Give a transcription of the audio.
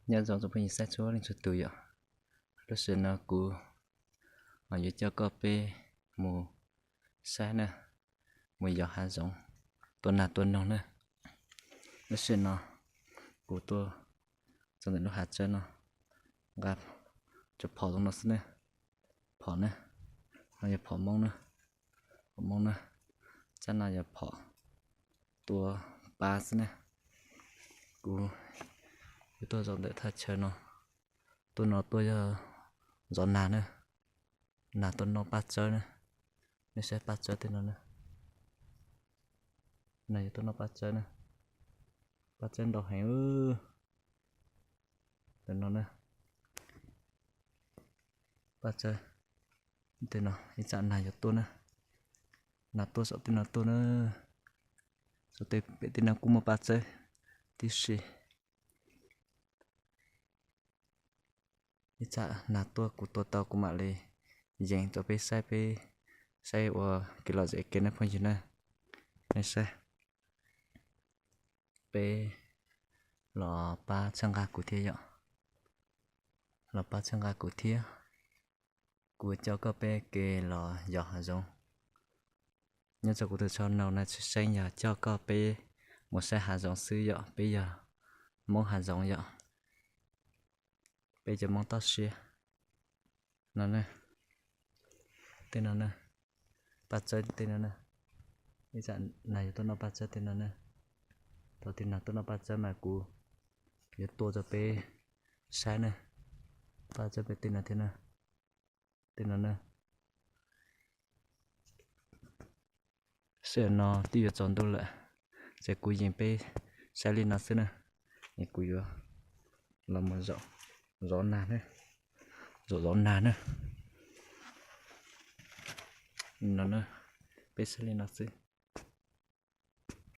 Nyob zoo tsoom phooj ywg saib txhua leej txhua tus yom. Lub sij hawm no kuv yuav coj koj peb mus saib na, mus yos hav zoov, tua nas tua noog na. Lub sij hawm no kuv tuaj txog ntawm lub hav tsawb no, nqa cov phom zoo no xwb na. Phom na, no yog phom Hmoob na, phom Hmoob na. Tsab no yog phom tua pab xwb na. Kuv yuav tuaj zov ntawm thaj chaw no, tuaj no tuaj yog zov nas na, nas tuaj noj paj tsawb na. Nej saib paj tsawb tej no na, nas yuav tuaj noj paj tsawb na, paj tsawb ntau heev. Ntawm no na, paj tsawb tej no ib tsam nas yuav tuaj na, nas tuaj saum tej no tuaj na, saum tej pem tej no kuj muaj paj tsawb tib si. Ib tsam nas tuaj kuv tua tau kuv mam li yees rau peb saib, peb saib ua kev lom zem kev na phooj ywg na. Nej saib, peb los pab txhawb nqa kuv thiab yom, los pab txhawb nqa kuv thiab. Kuv coj koj peb ke los yos hav zoov. Nyob rau kuv tus tsho naus na tshwj xeeb yog coj koj peb mus saib hav zoov xwb yom, peb yog Hmoob hav zoov yom, peb cov Hmoob toj siab no na. Tej no na, paj tsawb tej no na, ib tsam nas yuav tuaj noj paj tsawb tej no na. Thaum twg nas tuaj noj paj tsawb mas kuv yuav tua rau peb saib na. Paj tsawb pem tej no thiab na, tej no na. Sij hawm no twb yuav tsaus ntuj lawm, ces kuv yees peb saib li no xwb na, es kuv yuav los mus zov nas na, zov zov nas na. No na, peb saib li no xwb.